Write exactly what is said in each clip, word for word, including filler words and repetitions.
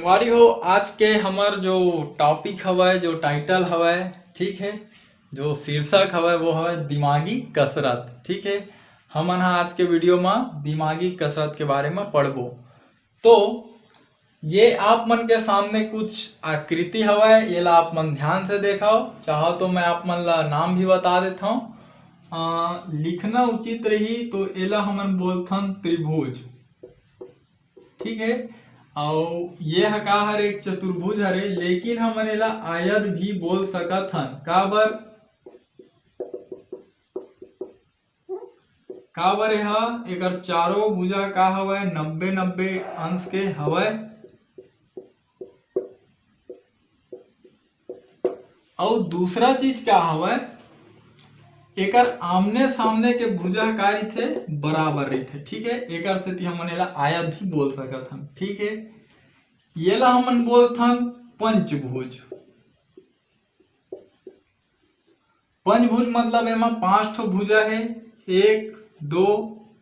संगवारी हो, आज के हमर जो topic हवय, जो title हवय, ठीक है, जो शीर्षक हवय, वो हवय दिमागी कसरत। ठीक है, हमन ह आज के video म दिमागी कसरत के बारे म पढ़बो। तो ये आप मन के सामने कुछ आकृति हवय, येला आप मन ध्यान से देखव। चाहो तो मैं आप मन ला नाम भी बता देथव। अ, लिखना उचित रही, तो एला हमन बोलथन त्रिभुज। ठीक है, अउ ये ह का हरे, एक चतुर्भुज हरे, लेकिन हमन एला आयत भी बोल सकत हन। काबर? काबर एहा, एकर चारों भुजा का हवय, नब्बे नब्बे अंश के हवय। अउ दूसरा चीज का हवय, एकर आमने सामने के भुजा का रहिथे, बराबर रहिथे। ठीक है, एकर सेती हमन एला आयत भी बोल सकत हन। ठीक है, येला हमन बोलथन पंचभुज। पंचभुज मतलब एमा पांच ठो भुजा हे, एक, दो,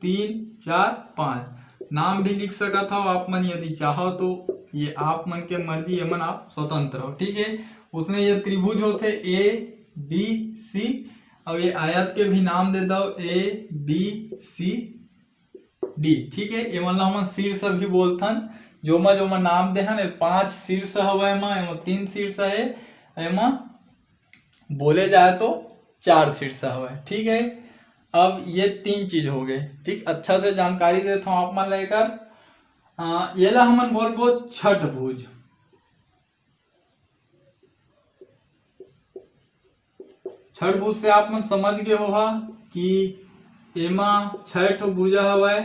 तीन, चार, पांच। नाम भी लिख सकत हव आप मन यदि चाहो तो, ये आप मन के मर्जी, एमन आप स्वतंत्र हो। ठीक है, उसने ये त्रिभुज होथे ए, बी, सी, और ये आयत के भी नाम दे दव, ए, बी, सी, डी। ठीक है, एमन ला हमन शीर्ष भी बोलथन। जोमा जोमा नाम देहन, ये पांच शीर्ष हवय एमा, एमा तीन शीर्ष है, एमा बोले जाए तो चार शीर्ष हवय। ठीक है, अब ये तीन चीज हो गए। ठीक, अच्छा से जानकारी देत हूँ आप मन ला एकर। अ, येला हमन बोलबो छठ भुज। छठ भुज से आप मन समझ गए होहा कि एमा छह ठो भुजा हवय।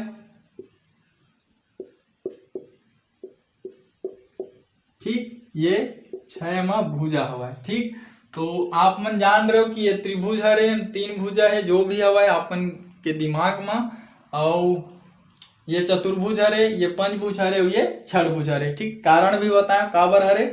ठीक, ये छह मा भुजा हवय। ठीक, तो आप मन जान रहे हो कि ये त्रिभुज हरे, तीन भुजा है, जो भी हवय आप मन के दिमाग मा, अउ ये चतुर्भुज हरे, ये पंचभुज हरे, ये छठभुज हरे। ठीक, कारण भी बताया काबर हरे।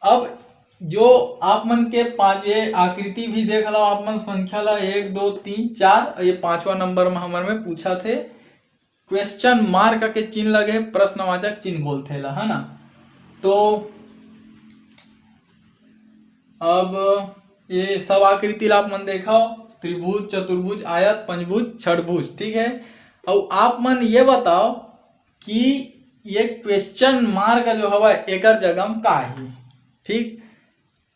अब जो आप मन के पांच, ये आकृति भी देख लो आप मन, संख्या ला एक, दो, तीन, चार, ये पांचवा नंबर में हमर में पूछा थे, क्वेश्चन मार्क के चिन्ह लगे, प्रश्नवाचक चिन्ह बोलथे ला, है ना। तो अब ये सब आकृति ला आप मन देखो, त्रिभुज, चतुर्भुज, आयत, पंचभुज, छठभुज। ठीक है, अब आप मन ये बताओ कि ये क्वेश्चन मार्क जो हवा, एकर जगह में का ही? ठीक,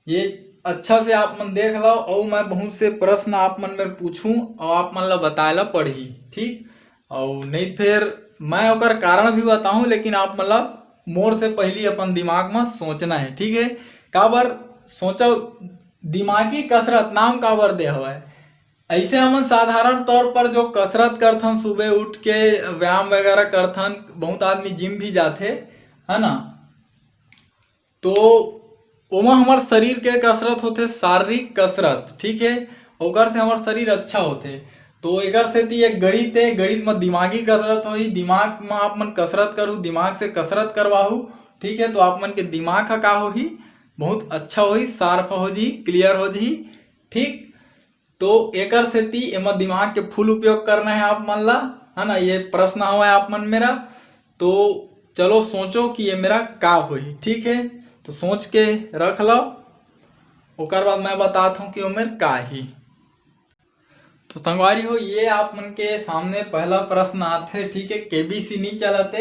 ये अच्छा से आप मन देख लो, और मैं बहुत से प्रश्न आप मन में पूछूं और आप मन ला बताए ला पड़ही। ठीक, और नहीं फिर मैं ओकर कारण भी बताऊं, लेकिन आप मन ला मोर से पहली अपन दिमाग में सोचना है। ठीक है, काबर सोचो, दिमागी कसरत नाम काबर दे हवय? ऐसे हमन साधारण तौर पर जो कसरत करथन, सुबह उठ के व्यायाम वगैरह करथन, बहुत आदमी जिम भी जाथे, है ना, तो ओमा हमर शरीर के कसरत होथे, शारीरिक कसरत। ठीक है, ओकर से हमर शरीर अच्छा होथे। तो एकर सेती एक गणित है, गणित में दिमागी कसरत होही, दिमाग में आप मन कसरत करू, दिमाग से कसरत करवाहू। ठीक है, तो आप मन के दिमाग का का होही, बहुत अच्छा होही, शार्प हो जी, क्लियर हो जी। ठीक, तो एकर सेती एमा दिमाग के फुल उपयोग करना है आप मन ला, है ना। ये प्रश्न हवय आप मन मेरा, तो चलो सोचो कि ये मेरा का होही। ठीक है, तो सोच के रख लो, ओकर बाद मैं बतात हूँ कि ओमेर का ही। तो संगवारी हो, ये आप मन के सामने पहला प्रश्न आथे। ठीक है, केबीसी नहीं चलते,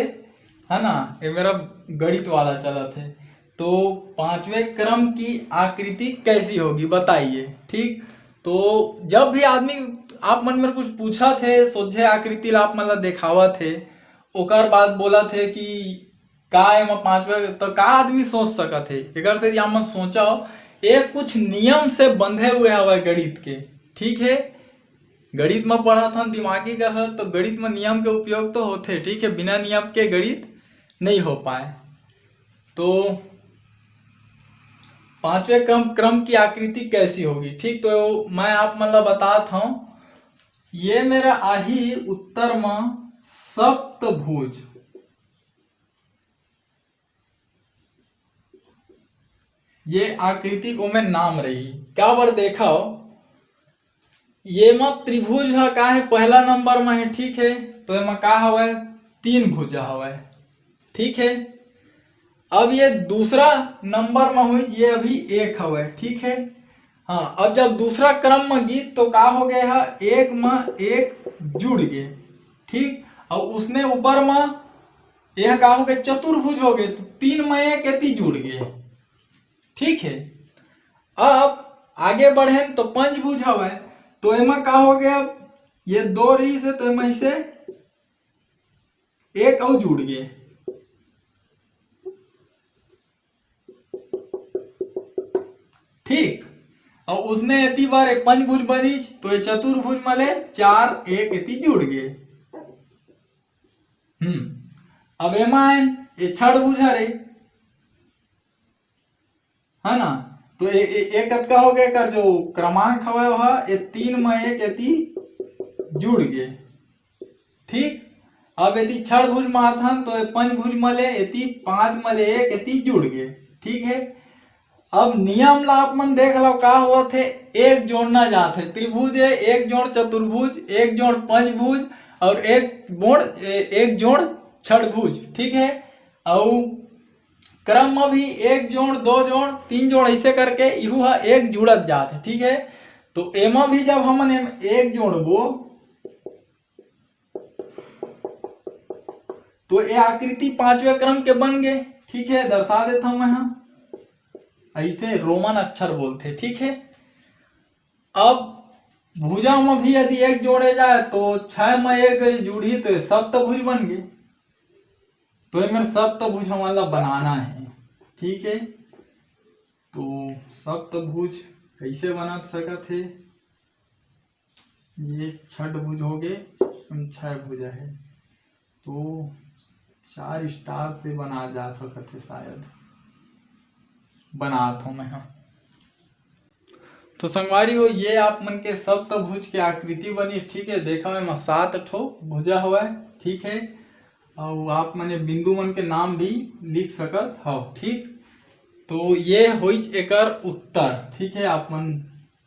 है ना, ये मेरा गणित वाला चलत है। तो पांचवें क्रम की आकृति कैसी होगी, बताइए। ठीक, तो जब भी आदमी आप मन में कुछ पूछा थे, सोझे आकृति ला आप मन ला देखावा थे, ओकर बाद बोला थे कि का एमा पांचवें, तो का आदमी सोच सकत है? एकर से आप मन सोचो, ये कुछ नियम से बंधे हुए हवय गणित के। ठीक है, गणित में पढ़त हन, दिमागी कसरत, तो गणित में नियम के उपयोग तो होथे। ठीक है, बिना नियम के गणित नहीं हो पाए। तो पांचवें क्रम, क्रम की आकृति कैसी होगी? ठीक, तो मैं आप मन ला बतात हूँ, ये मेरा आही उत्तर में सप्तभुज, ये आकृति ओमे नाम रही। काबर देखो, ये म त्रिभुज ह का है, पहला नंबर में है। ठीक है, तो एमा का हवय, तीन भुजा हवय। ठीक है, अब ये दूसरा नंबर में हुई, ये अभी एक हवय, ठीक है। हाँ, अब जब दूसरा क्रम में गीत तो का हो गए है, एक में एक जुड़ गए, ठीक। और उसने ऊपर में यह का हो गए, चतुर्भुज हो गए, तो तीन में एक एती जुड़ गए, ठीक है। अब आगे बढ़े तो पंचभुज हवय, तो एमा का हो गया, ये दो रही से तो एमा इसे एक अउ जुड़ गए, ठीक। और उसने एती बार एक पंचभुज बनीच, तो ये चतुर्भुज मले चार एक एती जुड़ गए। हम्म, अब एमा आयन, ये छठभुज हरे, है ना। तो ए, ए, एक कतका हो गए, कर जो क्रमांक हवय ओहा, ये तीन में एक एती जुड़ गए, ठीक। अब एती छठभुज में आथन तो ये पंचभुज मले, एती पांच मले एक एती जुड़ गए, ठीक है। अब नियम ला आप मन देख लो का होवत हे, एक जोड़ना जात हे, त्रिभुज है एक जोड़ चतुर्भुज, एक जोड़ पंचभुज और एक बोड़ ए, एक जोड़ छठभुज, ठीक है। और क्रम में भी एक जोड़, दो जोड़, तीन जोड़, ऐसे करके इहू हा एक जुड़त जात है, ठीक है। तो एमा भी जब हमन एम एक जोड़बो तो ये आकृति पांचवें क्रम के बन गए, ठीक है। दर्शा देता हूं मैं, हाँ, ऐसे रोमन अक्षर बोलते, ठीक है। अब भुजा में भी यदि एक जोड़े जाए तो छह में एक जुड़ी तो ये सप्तभुज बन गए। तो ये मेरे सप्तभुज हमारा बनाना है, ठीक है। तो सप्तभुज कैसे बना सकत है, ये छठभुज हो गए, हम छह भुजा है, तो चार स्टार से बना जा सकत है शायद, बनात हूँ मैं, हाँ। तो संगवारी हो, ये आप मन के सप्तभुज के आकृति बनी, ठीक है। देखा एमा सात ठो भुजा हवय, ठीक है। और आप मन ये बिंदु मन के नाम भी लिख सकत हव, ठीक। तो ये होइच एकर उत्तर, ठीक है। आप मन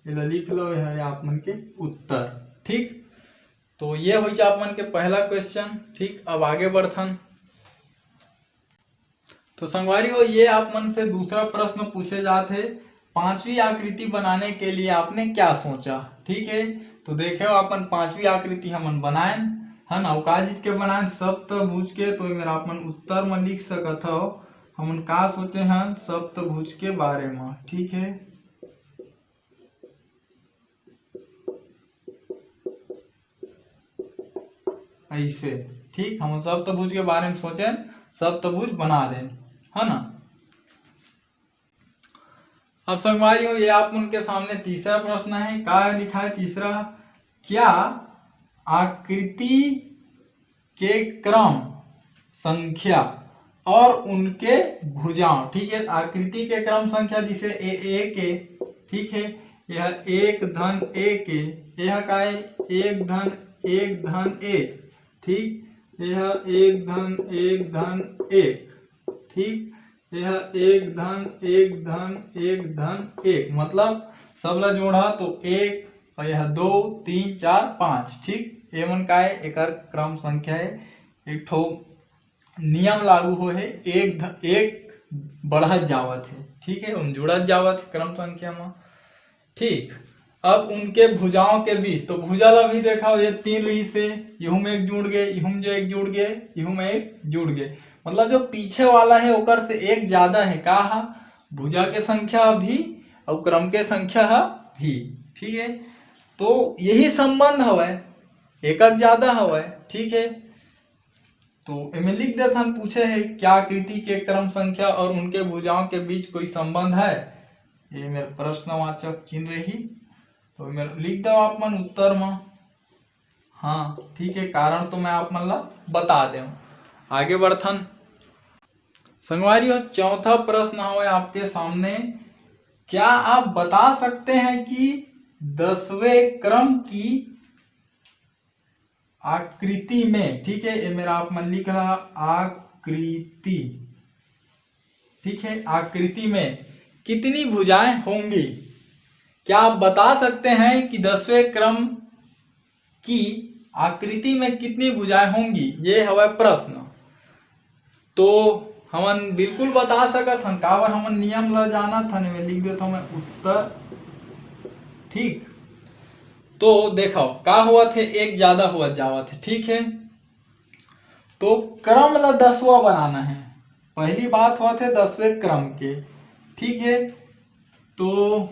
एला लिख लो, ये हरे आप मन के उत्तर, ठीक। तो ये होइच आप मन के पहला क्वेश्चन, ठीक। अब आगे बढ़थन। तो संगवारी हो, ये आप मन से दूसरा प्रश्न पूछे जात है, पांचवी आकृति बनाने के लिए आपने क्या सोचा, ठीक है। तो देखे हो, अपन पांचवी आकृति हमन बनाएन, है ना, अउ का चीज के बनाएन, सप्तभुज के। तो ये मेरा आप मन उत्तर में लिख सकत हो, हमन का सोचे हन सप्तभुज के बारे में, ठीक है। ऐसे, ठीक, हम सप्तभुज के बारे में सोचेन, सप्तभुज बना देन, है ना। अब संगवारी हो, ये आप मन के सामने तीसरा प्रश्न है। का लिखा है तीसरा? क्या आकृति के क्रम संख्या और उनके भुजाओं, ठीक है, आकृति के क्रम संख्या, जैसे ए, ए के, ठीक है, यह एक धन ए के, यह का है, एक धन एक धन एक, ठीक, यह एक धन एक धन एक, ठीक, यह एक धन एक धन एक धन एक, मतलब सबला जोड़ा तो एक, और यह दो, तीन, चार, पाँच, ठीक। ये मन का है, एकर क्रम संख्या है, एक ठो नियम लागू हो है, एक ध-, एक बढ़त जावत है, ठीक है, उन जुड़त जावत है क्रम संख्या में, ठीक। अब उनके भुजाओं के बीच, तो भुजा ला भी देखा, ये तीन रही से, यहू में एक जुड़ गए, यहू में जो एक जुड़ गए, यहू में एक जुड़ गए, मतलब जो पीछे वाला है ओकर से एक ज्यादा है, का हा? भुजा के संख्या भी और क्रम के संख्या हा भी, ठीक है। तो यही संबंध हवय, एकक ज्यादा हवय, ठीक है। तो एमे लिख देथन, पूछे है, क्या आकृति के क्रम संख्या और उनके भुजाओं के बीच कोई संबंध है? ये मेरा प्रश्नवाचक चिन्ह रही, तो मेरा लिख दो आप मन उत्तर में। हाँ, ठीक है, कारण तो मैं आप मन ला बता देव। आगे बढ़थन। संगवारी हो, चौथा प्रश्न हवे आपके सामने, क्या आप बता सकते हैं कि दसवें क्रम की आकृति में, ठीक है, ये मेरा आप मन लिख रहा आकृति, ठीक है, आकृति में कितनी भुजाएं होंगी? क्या आप बता सकते हैं कि दसवें क्रम की आकृति में कितनी भुजाएं होंगी? ये हवा प्रश्न। तो हमन बिल्कुल बता सकत हन, काबर हमन नियम ल जानत हन। एमे लिख देथव मैं उत्तर। ठीक, तो देखव का होवत हे, एक ज्यादा होवत जावत हे। ठीक है, तो क्रम ल दसवां बनाना है। पहली बात होवत हे दसवें क्रम के। ठीक है, तो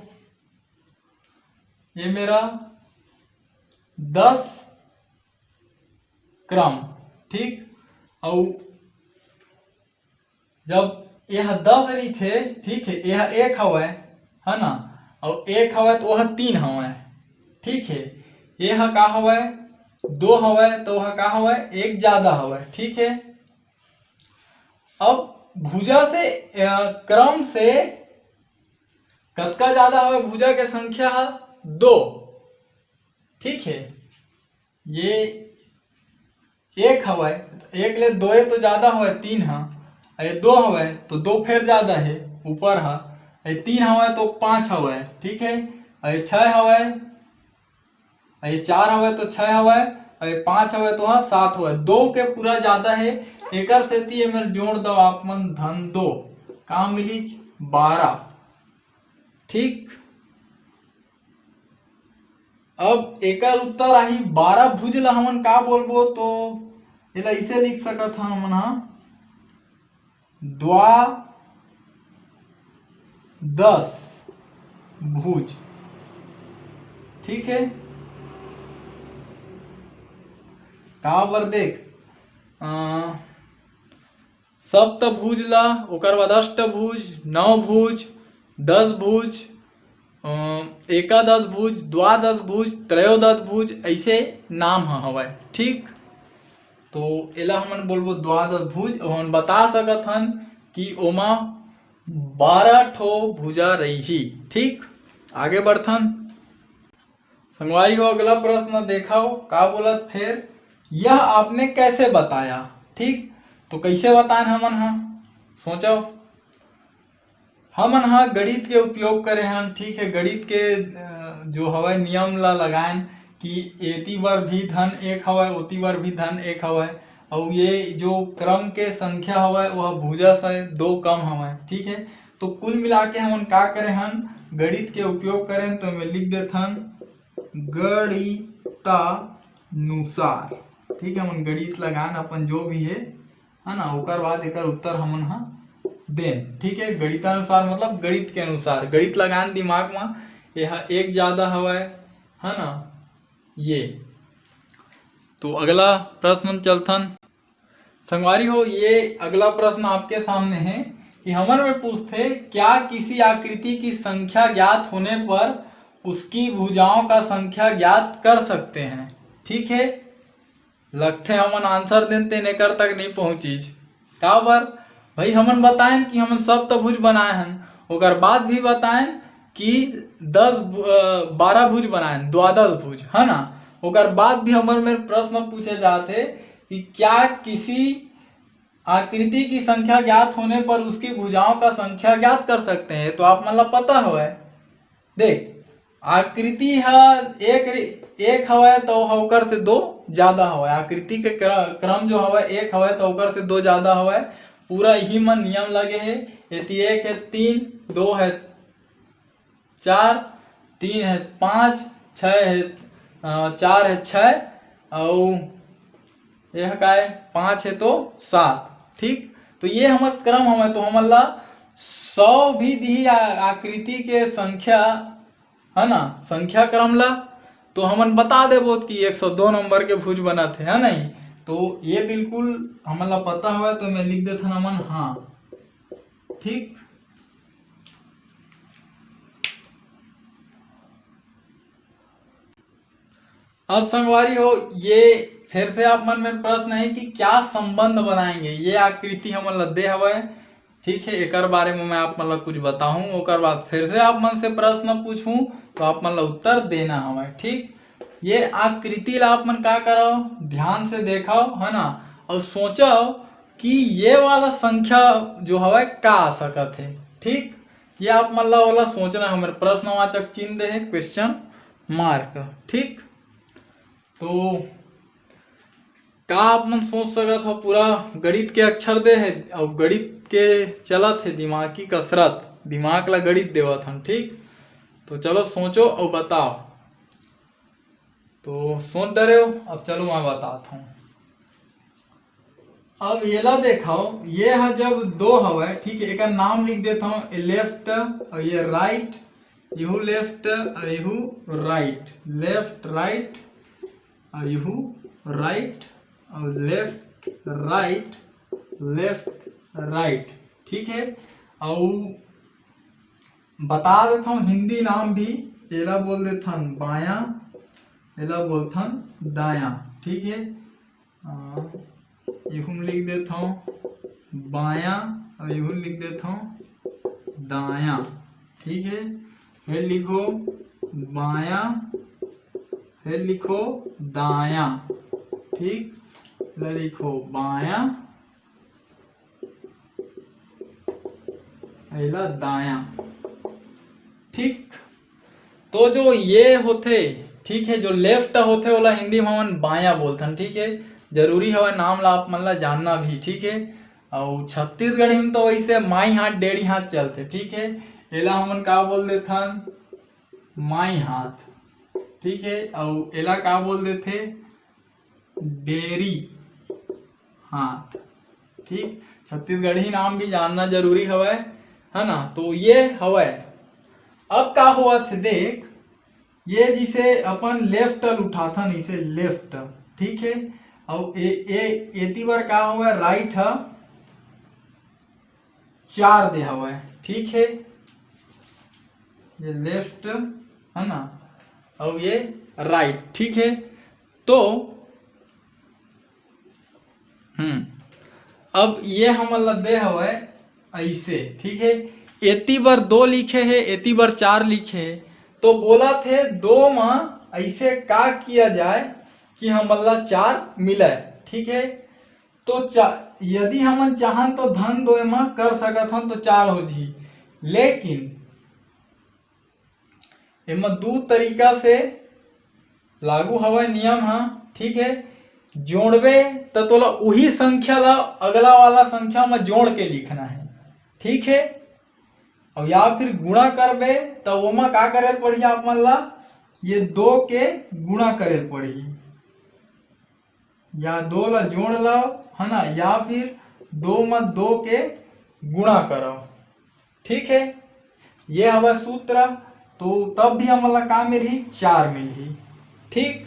ये मेरा दस क्रम, ठीक, अउ जब यह दस रहिथे, ठीक है, यह एक हवय, है ना, अउ एक हवय तो वह तीन हवय। ठीक है, यह का हवय, दो हवय तो वह का हवय, एक ज्यादा हवय। ठीक है, अब भुजा से, अ, क्रम से कतका ज्यादा हवय भुजा के संख्या ह? दो। ठीक है, ये एक हवय, एक ले दो तो ज्यादा हवय, तीन ह, ये दो हवय तो दो फेर ज्यादा है ऊपर ह, ये तीन हवय तो पाँच हवय। ठीक है, ये छः हवय, ये चार हवय तो छः हवय, ये पाँच हवय तो ह सात हवय, दो के पूरा ज्यादा है। एकर सेती एमेर जोड़ दव आप मन धन दो, का मिलिच? बारह। ठीक, अब एकर उत्तर आही बारह भुज ला हमन का बोलबो, तो एला इसे लिख सकत हन हमन हा द्वादश भुज। ठीक है, काबर देख, अ, सप्तभुज ला, ओकर बाद अष्टभुज, नवभुज, दस भुज, अ, एकादश भुज, द्वादश भुज, त्रयोदश भुज, ऐसे नाम ह हवय। ठीक, तो एला हमन बोलबो द्वादश भुज। हमन बता सकत हन कि ओमा बारह ठो भुजा रही। ठीक, आगे बढ़थन। संगवारी हो, अगला प्रश्न देखव, का बोलत फेर, यह आपने कैसे बताया? ठीक, तो कैसे बताएन हमन हा, सोचव। हमन हा गणित के उपयोग करे हन, ठीक है, गणित के, अ, जो हवय नियम ला लगाएन कि एती बर भी धन एक हवय, ओती बर भी धन एक हवय, अउ ये जो क्रम के संख्या हवय, वह भुजा से दो कम हवय। ठीक है, तो कुल मिला के हमन का करे हन, गणित के उपयोग करेन, तो एमे लिख देथन गणितानुसार। ठीक है, हमन गणित लगान अपन जो भी है, है ना, ओकर बाद एकर उत्तर हमन ह देन। ठीक है, गणितानुसार मतलब गणित के अनुसार, गणित लगान दिमाग में, ये ह एक ज्यादा हवय, है ना, ये। तो अगला प्रश्न चलथन। संगवारी हो, ये अगला प्रश्न आपके सामने है कि हमन में पूछथे, क्या किसी आकृति की संख्या ज्ञात होने पर उसकी भुजाओं का संख्या ज्ञात कर सकते हैं? ठीक है, लगथे हमन आंसर देन तेन एकर तक नहीं पहुंचिस। काबर भाई, हमन बताएन कि हमन सप्तभुज बनाए हन, ओकर बाद भी बताएन कि दस भु-, अ, बारह भुज बनाएन, द्वादश भुज, है ना। ओकर बाद भी हमर मेर प्रश्न पूछे जाथे कि क्या किसी आकृति की संख्या ज्ञात होने पर उसकी भुजाओं का संख्या ज्ञात कर सकते हैं, तो आप मन ला पता हवय। देख, आकृति ह एक रि-, एक हवय, तो ओकर से दो ज्यादा हवय। आकृति के क्र-, क्रम जो हवय, एक हवय, तो ओकर से दो ज्यादा हवय। पूरा इही म नियम लगे हे। एती एक हे तीन, दो हे चार, तीन हे पाँच, छः हे, अ, चार हे छः, अउ यह काय, पाँच हे तो सात। ठीक, तो ये हमर क्रम हवय, तो हमन ला सौ भी दिही आ-, आकृति के संख्या, है ना, संख्या क्रम ला, तो हमन बता देबो कि एक सौ दो नंबर के भुज बनत हे, है नहीं? तो ये बिल्कुल हमन ला पता हवय, तो मैं लिख देथन हमन हाँ। ठीक, अब संगवारी हो, ये फिर से आप मन में प्रश्न है कि क्या संबंध बनाएंगे, ये आकृति हमन ला दे हवय। ठीक है, एकर बारे में मैं आप मन ला कुछ बताहूँ, ओकर बाद फिर से आप मन से प्रश्न पूछूँ, तो आप मन ला उत्तर देना हवय। ठीक, ये आकृति ला आप मन का करव, ध्यान से देखव, है ना, और सोचव कि ये वाला संख्या जो हवय का आ सकत हे। ठीक, ये आप मन ला ओला सोचना है, हमर प्रश्नवाचक चिन्ह दे हे, क्वेश्चन मार्क। ठीक, तो का आप मन सोच सकत हो, पूरा गणित के अक्षर दे हे अउ गणित के चलत हे, दिमागी कसरत, दिमाग ला गणित देवत हन, ठीक। तो चलो सोचो अउ बताओ। तो सोच डरे हो, अब चलो मैं बताता हूँ। अब येला देखो, ये ह जब दो हवय, ठीक है, एकर नाम लिख देता हूँ, लेफ्ट और ये राइट, यहू लेफ्ट और यहू राइट, लेफ्ट राइट और यहू राइट और लेफ्ट राइट, लेफ्ट राइट, ठीक है। और बता देता हूँ हिंदी नाम भी, एला बोल देथन बायां, एला बोलथन दायां, ठीक है। अ, यहू में लिख देता हूँ बायां और यहू लिख देता हूँ दायां, ठीक है। फिर लिखो बायां, फिर लिखो दायां, ठीक, फिर लिखो बायां, एला दायां, ठीक। तो जो ये होथे, ठीक है, जो लेफ्ट होथे ओला हिंदी में हमन बायां बोलथन, ठीक है। जरूरी हवय नाम ला आप मन ला जानना भी, ठीक है। अउ छत्तीसगढ़ी में तो वैसे माई हाथ डेढ़ी हाथ चलथे, ठीक है। एला हमन का बोल देथन, माई हाथ, ठीक है। अउ एला का बोल देथे, डेरी हाथ, ठीक। छत्तीसगढ़ी नाम भी जानना जरूरी हवय, है ना। तो ये हवय। अब का होवत हे देख, ये जिसे अपन लेफ्ट ल उठाथन, इसे लेफ्ट, ठीक है। अउ ए, ए, एती बर का हवय, राइट ह चार दे हवय, ठीक है। ये लेफ्ट है ना, और ये राइट, ठीक है। तो हम्म, अब ये हमन ला दे हवय ऐसे, ठीक है। एती बर दो लिखे हे, एती बर चार लिखे हे, तो बोला थे दो म ऐसे का किया जाए कि हमन ला चार मिले, ठीक है। तो चा-, यदि हमन चाहन तो धन दो एमा कर सकत हन तो चार हो जही, लेकिन एमा दू तरीका से लागू हवय नियम ह, ठीक है। जोड़बे त तोला उही संख्या ला अगला वाला संख्या म जोड़ के लिखना है, ठीक है। और या फिर गुणा करबे त ओमा का करे ल पड़ही आप मन ला, ये दो के गुणा करे ल पड़ही। या दो ला जोड़ लाओ, है ना, या फिर दो म दो के गुणा करो, ठीक है। ये हवय सूत्र। तो तब भी हमन ला का मिलही, चार मिलही, ठीक।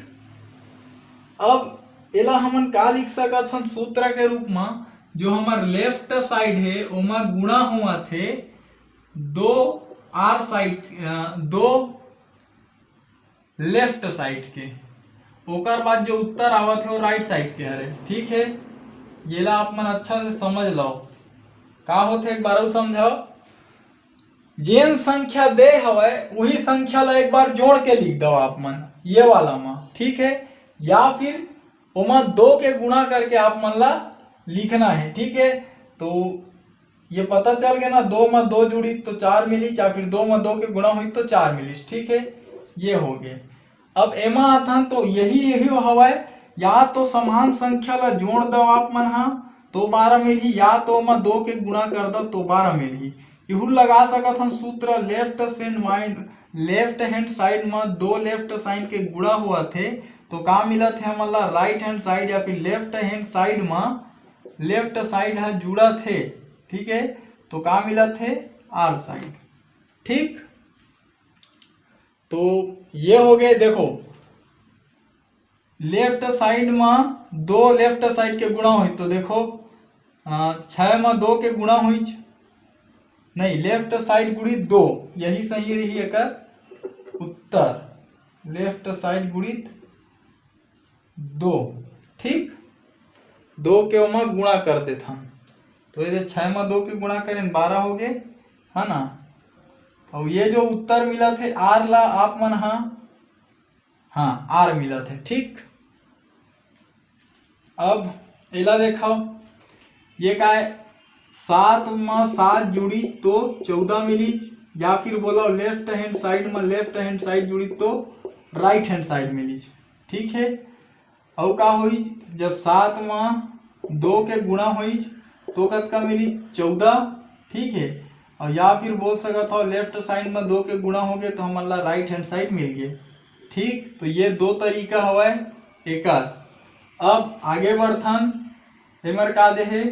अब एला हमन का लिख सकत हन सूत्र के रूप म, जो हमर लेफ्ट साइड हे ओमा गुणा होवत हे दो आर साइड, दो लेफ्ट साइड के, ओकर बाद जो उत्तर आवत हे वो राइट साइड के हरे, ठीक है। येला आप मन अच्छा से समझ लो, का होथे एक बार अउ समझाओ। जेन संख्या दे हवय वही संख्या ला एक बार जोड़ के लिख दो आप मन ये वाला म, ठीक है। या फिर ओमा दो के गुणा करके आप मन ला लिखना है, ठीक है। तो ये पता चल गया ना, दो म दो जुड़ी तो चार मिली, या फिर दो म दो के गुणा हुई तो चार मिली, ठीक है। ये हो गए। अब एमा आथन तो यही यही हवय, या तो समान संख्या ला जोड़ दो आप मन हा तो बारह मिली, या तो ओमा दो के गुणा कर दो तो बारह मिली। इहू लगा सकत हन सूत्र, left hand mind left hand side म दो लेफ्ट साइड के गुणा हुआ थे तो का मिलत है हमन ला, राइट हैंड साइड या फिर लेफ्ट हैंड साइड म लेफ्ट साइड ह जुड़त हे, ठीक है। तो का मिलत हे, आर साइड, ठीक। तो ये हो गए, देखो लेफ्ट साइड म दो लेफ्ट साइड के गुणा हुई तो देखो, अ, छः म दो के गुणा हुई, नहीं, लेफ्ट साइड गुणित दो, यही सही रही एकर उत्तर, लेफ्ट साइड गुणित दो, ठीक। दो के ओमा गुणा कर देथन, तो ये छः म दो के गुणा करें बारह हो गए, है ना। और ये जो उत्तर मिला थे आर ला आप मन हा, हाँ, आर मिला थे, ठीक। अब एला देखो, ये का है, सात म सात जुड़ी तो चौदह मिलीज, या फिर बोलो लेफ्ट हैंड साइड म लेफ्ट हैंड साइड जुड़ी तो राइट हैंड साइड मिलीज, ठीक है। अउ का होइच, जब सात मा दो के गुणा होइच तो कतका मिली? चौदह। ठीक है, और या फिर बोल सकत हो लेफ्ट साइड में दो के गुणा हो गए तो हमन ला राइट हैंड साइड मिल गए। ठीक, तो ये दो तरीका हवय एकर। अब आगे बढ़थन, एमर का दे हे?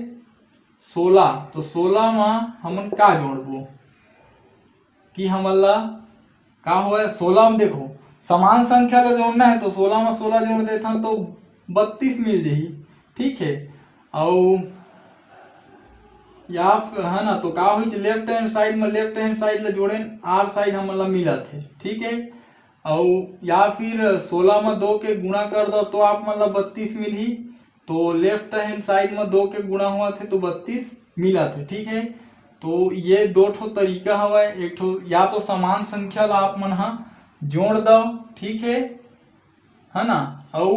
सोलह। तो सोलह मा हमन का जोड़बो कि हमन ला का होय? सोलह में देखो, समान संख्या ला जोड़ना है तो सोलह में सोलह जोड़ देथन तो बत्तीस मिल जाही। ठीक है, अउ या फिर, है ना, तो का होइच, लेफ्ट हैंड साइड में लेफ्ट हैंड साइड ला जोड़ेन, आर साइड हमन ला मिलत है। ठीक है, अउ या फिर सोलह में दो के गुणा कर दो तो आप मन ला बत्तीस मिलही। तो लेफ्ट हैंड साइड में दो के गुणा होवत हे तो बत्तीस मिलत हे। ठीक है, तो ये दो ठो तरीका हवय। एक ठो या तो समान संख्या ला आप मन हा जोड़ दव, ठीक है, है ना, अउ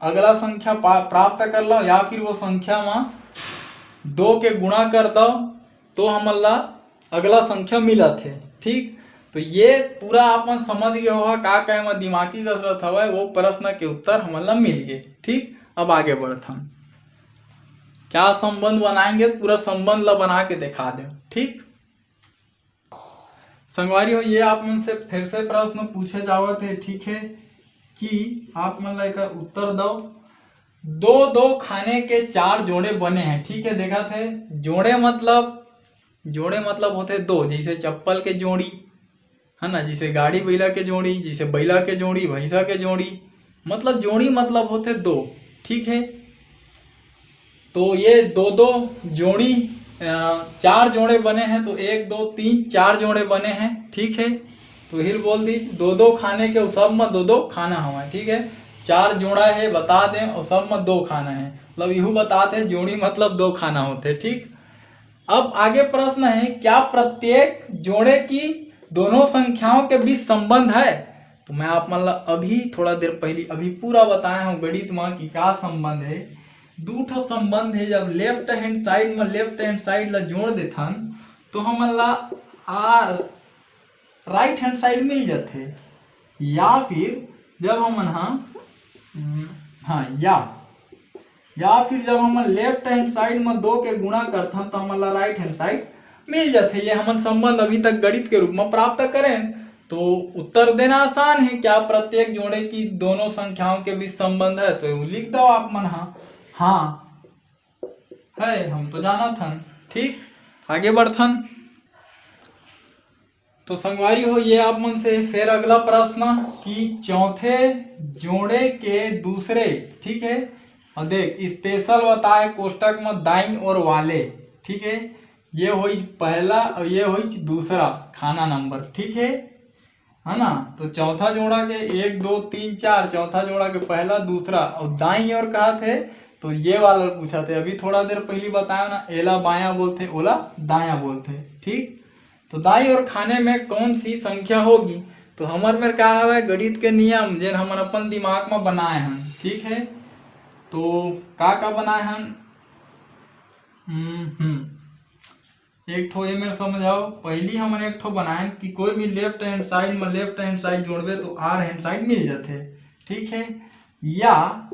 अगला संख्या पा-, प्राप्त कर लो, या फिर वो संख्या मा दो के गुणा कर दो तो हमन ला अगला संख्या मिलत हे। ठीक, तो ये पूरा आप मन समझ गए होगा का का एमा दिमागी कसरत हवय, वो प्रश्न के उत्तर हमन ला मिल गए। ठीक, अब आगे बढ़थन, क्या संबंध बनाएंगे, पूरा संबंध ला बना के दिखा दे। ठीक, संगवारी हो, ये आप मन से फिर से प्रश्न पूछे जावत हे, ठीक है, कि आप मन ला एकर उत्तर दो। दो दो खाने के चार जोड़े बने हैं। ठीक है, देखा थे, जोड़े मतलब, जोड़े मतलब होते दो, जैसे चप्पल के जोड़ी, है ना, जैसे गाड़ी बैला के जोड़ी, जैसे बैला के जोड़ी, भैंसा के जोड़ी, मतलब जोड़ी मतलब होते दो। ठीक है, तो ये दो दो जोड़ी, अ, चार जोड़े बने हैं, तो एक, दो, तीन, चार जोड़े बने हैं। ठीक है, तो हिल बोल दी, दो दो खाने के, सब में दो दो खाना हवय। ठीक है, चार जोड़ा है बता दें और सब में दो खाना है, मतलब यहू बतात है जोड़ी मतलब दो खाना होते। ठीक, अब आगे प्रश्न है, क्या प्रत्येक जोड़े की दोनों संख्याओं के बीच संबंध है? तो मैं आप मन ला अभी थोड़ा देर पहली अभी पूरा बताया हूँ गणित में कि क्या संबंध है। दू ठो संबंध है, जब लेफ्ट हैंड साइड में लेफ्ट हैंड साइड ला जोड़ देथन तो हमन ला आर राइट हैंड साइड मिल जाथे, या फिर जब हमन हा, हम्म, हाँ, या या फिर जब हमन लेफ्ट हैंड साइड में दो के गुणा करथन तो हमन ला राइट हैंड साइड मिल जाथे। ये हमन संबंध अभी तक गणित के रूप में प्राप्त करें। तो उत्तर देना आसान है, क्या प्रत्येक जोड़े की दोनों संख्याओं के बीच संबंध है? तो ये लिख दो आप मन हा, हाँ है, हम तो जानत हन। ठीक, आगे बढ़थन। तो संगवारी हो, ये आप मन से फिर अगला प्रश्न कि चौथे जोड़े के दूसरे, ठीक है, और देख, स्पेशल बताए कोष्टक में दाई और वाले, ठीक है, ये होई पहला और ये होई दूसरा खाना नंबर। ठीक है, है ना, तो चौथा जोड़ा के एक, दो, तीन, चार, चौथा जोड़ा के पहला, दूसरा और दाई और कहा थे, तो ये वाला पूछा थे, अभी थोड़ा देर पहली बताया ना, एला बायां बोलथे, ओला दायां बोलथे। ठीक, तो दाई और खाने में कौन सी संख्या होगी? तो हमर मेर का हवय, गणित के नियम जेन हमन अपन दिमाग में बनाए हन। ठीक है, तो का का बनाए हन? हम्म हम्म एक ठो ये मेर समझाओ, पहली हमन एक ठो बनाएन कि कोई भी लेफ्ट हैंड साइड में लेफ्ट हैंड साइड जोड़बे तो आर हैंड साइड मिल जाथे। ठीक है, या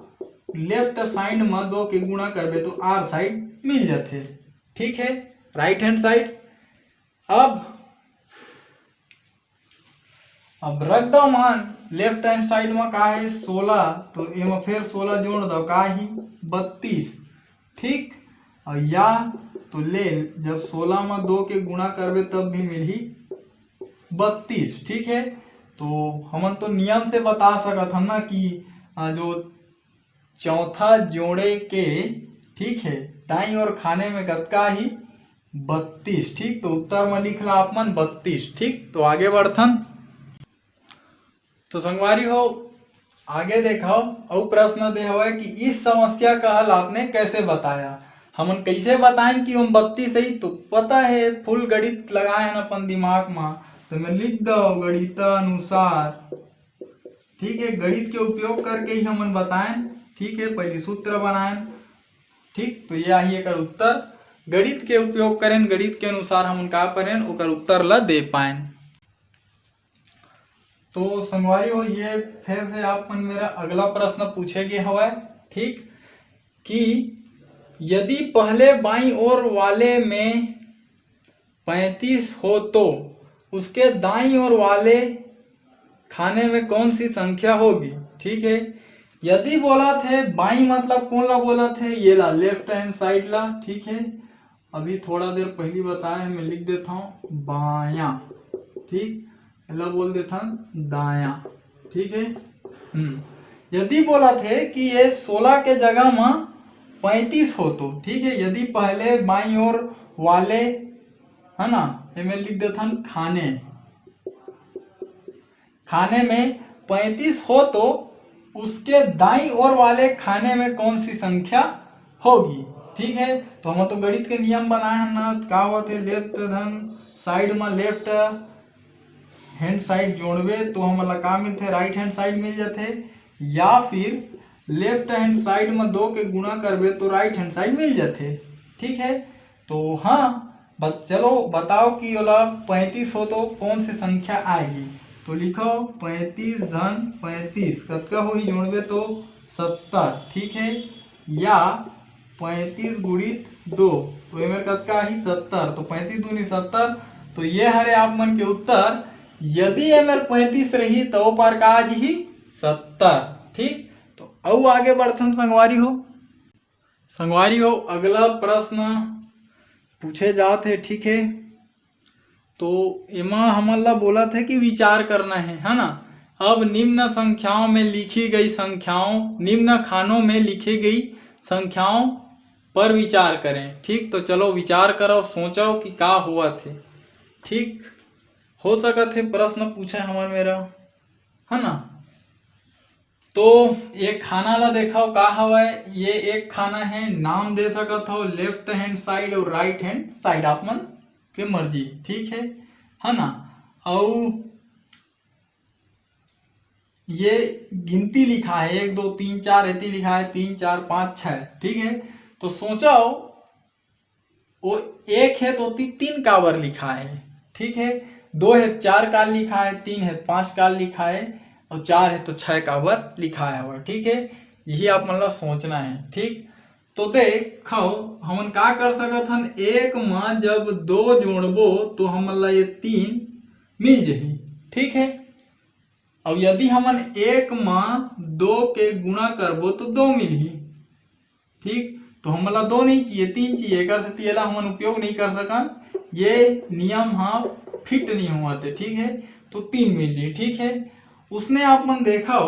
लेफ्ट साइड में दो के गुणा करबे तो आर साइड मिल जाथे। ठीक है, राइट हैंड साइड। अब अब रख दो मान, लेफ्ट हैंड साइड में का है, सोलह, तो एमा फिर सोलह जोड़ दो, का ही? बत्तीस। ठीक, और या तो ले, जब सोलह में दो के गुणा करबे तब भी मिलही बत्तीस। ठीक है, तो हमन तो नियम से बता सकत हन ना कि, आ, जो चौथा जोड़े के, ठीक है, दाई और खाने में कतका ही? बत्तीस। ठीक, तो उत्तर में लिख ला आप मन बत्तीस। ठीक, तो आगे बढ़थन। तो संगवारी हो, आगे देखो, अउ प्रश्न दे हवय कि इस समस्या का हल आपने कैसे बताया? हमन कैसे बताएं कि हम बत्तीस ही तो पता है, फुल गणित लगाए हैं अपन दिमाग में, तो मैं लिख दो गणितानुसार। ठीक है, गणित के उपयोग करके ही हमन बताएं। ठीक है, पहली सूत्र बनाएं। ठीक, तो ये आही एकर उत्तर, गणित के उपयोग करें, गणित के अनुसार हमन का करें, ओकर उत्तर ला दे पाएं। तो संगवारी हो, ये फिर से आप मन मेरा अगला प्रश्न पूछे गे हवय, ठीक, कि यदि पहले बाईं ओर वाले में पैंतीस हो तो उसके दाईं ओर वाले खाने में कौन सी संख्या होगी? ठीक है, यदि बोलत हे बाईं मतलब कौन ला बोलत हे? ये ला, left hand side ला। ठीक है, अभी थोड़ा देर पहली बताए हे, मैं लिख देता हूँ बायां। ठीक, एला बोल देथन दायां। ठीक है, हम्म, यदि बोलत हे कि ये सोलह के जगह म पैंतीस हो तो, ठीक है, यदि पहले बाईं ओर वाले, है ना, एमे लिख देथन खाने, खाने में पैंतीस हो तो उसके दाईं ओर वाले खाने में कौन सी संख्या होगी? ठीक है, तो हम तो गणित के नियम बनाए हन ना, का होथे, left hand side में left hand side जोड़बे तो हमन ला का मिलथे? Right hand side मिल जाथे, या फिर left hand side में दो के गुणा करबे तो right hand side मिल जाथे। ठीक है, तो हाँ, बत-, चलो बताओ कि ओला पैंतीस हो तो कौन सी संख्या आएगी। तो लिखो, पैंतीस धन पैंतीस कतका होही, जोड़बे तो सत्तर। ठीक है, या पैंतीस गुणित दो, तो एमेर कतका आही? सत्तर। तो पैंतीस दूनी सत्तर, तो ये हरे आप मन के उत्तर। यदि एमेर पैंतीस रही, तो ओ पार का आ जही? सत्तर। ठीक, तो अउ आगे बढ़थन संगवारी हो। संगवारी हो, अगला प्रश्न पूछे जात हे, ठीक है, तो एमा हमन ला बोलत हे कि विचार करना है, है ना। अब निम्न संख्याओं में लिखी गई संख्याओं, निम्न खानों में लिखी गई संख्याओं पर विचार करें। ठीक, तो चलो विचार करो, सोचो कि का होवत हे। ठीक, हो सकत हे प्रश्न पूछे हमन मेरा, है ना। तो ये खाना ला देखो का हवय, ये एक खाना है, नाम दे सकत हो left hand side और right hand side, आप मन के मर्जी। ठीक है, है ना। अउ ये गिनती लिखा है, एक, दो, तीन, चार, एती लिखा है तीन, चार, पाँच, छः। ठीक है, तो सोचो, वो एक है तो ती-, तीन काबर लिखा है? ठीक है, दो है चार काल लिखा है, तीन है पाँच काल लिखा है, और चार है तो छः काबर लिखा है? ठीक है, यही आप मन ला सोचना है। ठीक, तो देखो, हमन का कर सकत हन, एक म जब दो जोड़बो तो हमन ला ये तीन मिल जही। ठीक है, अब यदि हमन एक म दो के गुणा करबो तो दो मिलही। ठीक, तो हमन ला दो नहीं चाहिए, तीन चाहिए, एकर सेती एला हमन उपयोग नहीं कर सकन, ये नियम ह फिट नहीं होवत हे। ठीक है, तो तीन मिल जाही। ठीक है, उसने आप मन देखो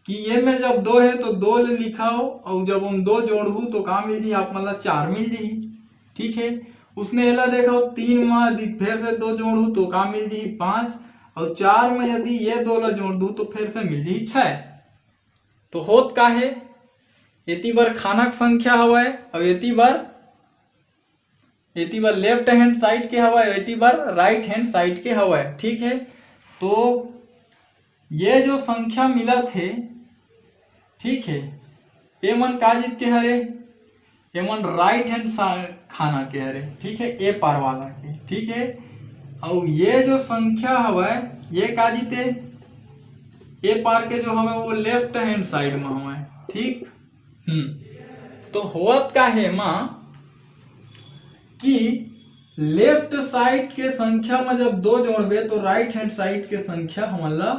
कि ये में जब दो है तो दो ले लिखो, और जब हम दो जोड़बू तो का मिल जाही? आप मन ला चार मिल जाही। ठीक है, उसने एला देखो, तीन में यदि फिर से दो जोड़ू तो का मिल जाही? पाँच। और चार में यदि ये दो ला जोड़ दू तो फिर से मिल जाही छः। तो होत का है, एती बर खानक संख्या हवय और एती बर, एती बर left hand side के हवय, एती बर right hand side के हवय। ठीक है, तो ये जो संख्या मिलत हे, ठीक है, ये मन का जीत के हरे? ये मन right hand side खाना के हरे, ठीक है, ए पार वाला के। ठीक है, और ये जो संख्या हवय, ये का जीते? ए पार के जो हवय वो left hand side में हवय। ठीक, हम्म, तो होवत का हे मा कि left side के संख्या में जब दो जोड़बे तो right hand side के संख्या हमन ला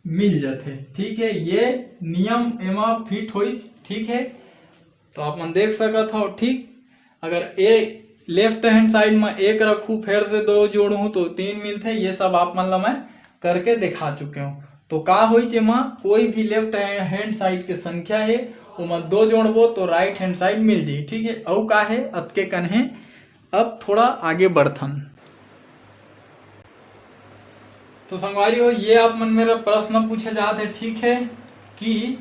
मिल जाथे। ठीक है, ये नियम एमा फिट होइच। ठीक है, तो आप मन देख सकत हो। ठीक, अगर ए left hand side में एक रखूँ, फिर से दो जोड़ूँ तो तीन मिलथे। ये सब आप मन ला मैं करके दिखा चुके हूँ। तो का होइच, एमा कोई भी left hand side के संख्या हे, ओमा दो जोड़बो तो right hand side मिल जाही। ठीक है, अउ का हे, अतके कन हे। अब थोड़ा आगे बढ़थन। तो संगवारी हो, ये आप मन मेरा प्रश्न पूछे जात हे, ठीक है, कि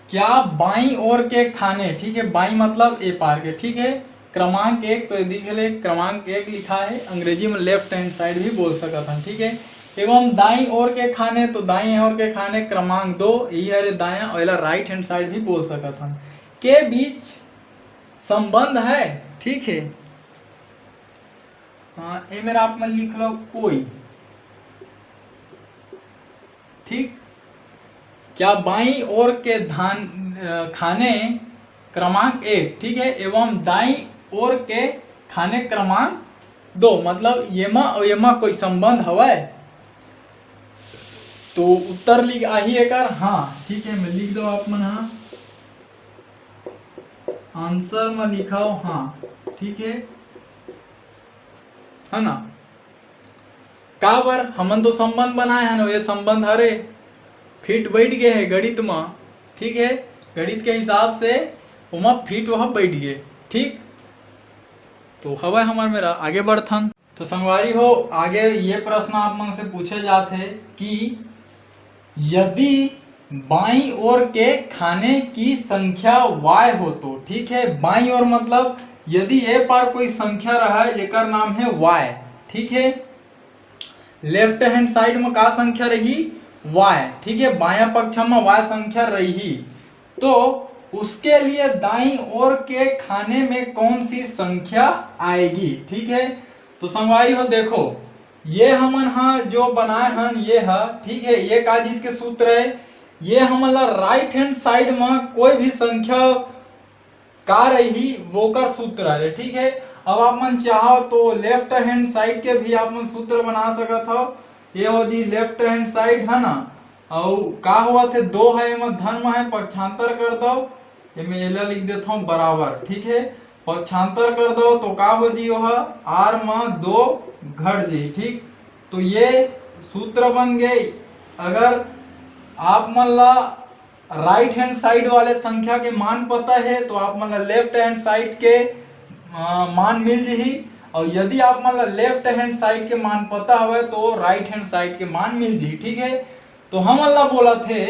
क्या बाईं ओर के खाने, ठीक है, बाईं मतलब ए पार के, ठीक है, क्रमांक एक, तो ये दिख ले, क्रमांक एक लिखा है, अंग्रेजी में left hand side भी बोल सकत हन, ठीक है, एवं दाईं ओर के खाने, तो दाईं ओर के खाने क्रमांक दो, यही हरे दायां, और एला right hand side भी बोल सकत हन, के बीच संबंध है। ठीक है, हाँ, ए मेरा आप मन लिख लो कोई, ठीक, क्या बाईं ओर के धान, अ, खाने क्रमांक एक, ठीक है, एवं दाईं ओर के खाने क्रमांक दो, मतलब येमा अउ येमा कोई संबंध हवय? तो उत्तर लिख आही एकर हाँ, ठीक है, मैं लिख दो आप मन हाँ, आंसर में लिखाओ हाँ, ठीक है, है ना? काबर हमन तो संबंध बनाए हन, ये संबंध हरे फिट बैठ गए है गणित में, ठीक है, गणित के हिसाब से ओमा फिट वह बैठ गए, ठीक। तो हवय हमर मेरा आगे बढ़थन। तो संगवारी हो, आगे ये प्रश्न आप मन से पूछे जात है कि यदि बाईं ओर के खाने की संख्या वाई हो तो, ठीक है, बाईं ओर मतलब यदि ए पार कोई संख्या रहा, एकर नाम है वाई, ठीक है। लेफ्ट हैंड साइड में का संख्या रही? वाई, ठीक है, बायां पक्ष में वाई संख्या रही, तो उसके लिए दाईं ओर के खाने में कौन सी संख्या आएगी, ठीक है। तो संगवारी हो, देखो, ये हमन हा जो बनाए हन, ये हा, ठीक है, ये का चीज के सूत्र है, ये हमन ला राइट हैंड साइड में कोई भी संख्या का रही, वोकर सूत्र हरे, ठीक है। अब आप मन चाहो तो लेफ्ट हैंड साइड के भी आप मन सूत्र बना सकत हो। ये हो जी लेफ्ट हैंड साइड, है ना, अउ का होवत हे, दो है, एमा धन में है, पक्षांतर कर दो, एमे एला लिख देथव बराबर, ठीक है। पक्षांतर कर दो तो का हो जी, ओह आर में दो घट जी, ठीक। तो ये सूत्र बन गए। अगर आप मन ला राइट हैंड साइड वाले संख्या के मान पता है तो आप मन ला लेफ्ट हैंड साइड के अ, मान मिल जही, और यदि आप मन ला लेफ्ट हैंड साइड के मान पता हवे तो राइट हैंड साइड के मान मिल जही, ठीक है। तो हमन ला बोलत हे